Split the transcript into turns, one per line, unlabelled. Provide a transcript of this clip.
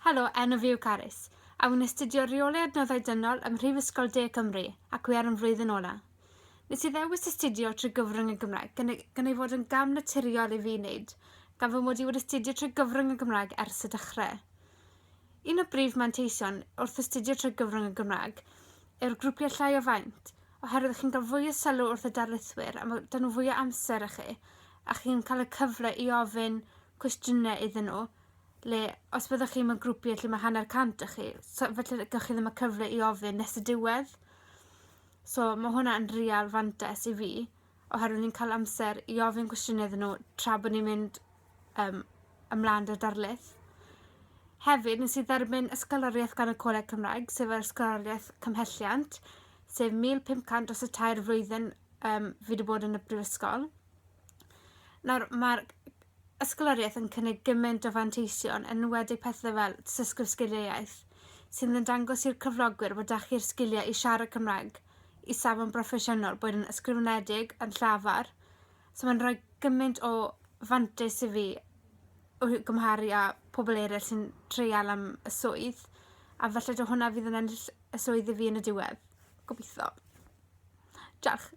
Helo, enw fi yw Carys, a wi'n astudio Rheoli Adnoddau Dynol ym Mhrifysgol De Cymru ac wi ar yn flwyddyn ola. Nes i ddewis astudio trwy gyfrwng y Gymraeg gan ei, gan ei fod yn gam naturiol i fi wneud, gan fy mod i wedi astudio trwy gyfrwng y Gymraeg ers y dechrau. Un o brif manteision wrth astudio trwy gyfrwng y Gymraeg yw'r grwpiau llai o faint, oherwydd chi'n cael fwy o sylw wrth y darlithwyr a mae 'da nhw fwy o amser â chi, a chi'n cael y cyfle i ofyn cwestiynau iddyn nhw le os byddwch chi mewn grwpiau lle mae 50 o chi, so felly gewch chi ddim y cyfle i ofyn nes y diwedd. So mae hwnna yn real fantais i fi, oherwydd ni'n cael amser i ofyn cwestiynau iddyn nhw tra bod ni'n mynd um, ymlaen 'da'r darlith. Hefyd, nes i dderbyn ysgoloriaeth gan y Coleg Cymraeg, sef yr ysgoloriaeth cymhelliant, sef 1,500 dros y tair flwyddyn um, fi wedi bod yn y brifysgol. Nawr, mae'r ysgoloriaeth yn cynnig gymaint o fanteision, yn enwedig pethau fel tystysgrif sgiliau iaith, sydd yn dangos i'r cyflogwyr bod 'da chi'r sgiliau i siarad Cymraeg i safon broffesiynol, boed yn ysgrifenedig, yn llafar. So mae'n rhoi gymaint o fantais i fi o gymharu â pobl eraill sy'n treial am y swydd, a falle taw hwnna fydd yn ennill y swydd i fi yn y diwedd. Gobeithio. Diolch.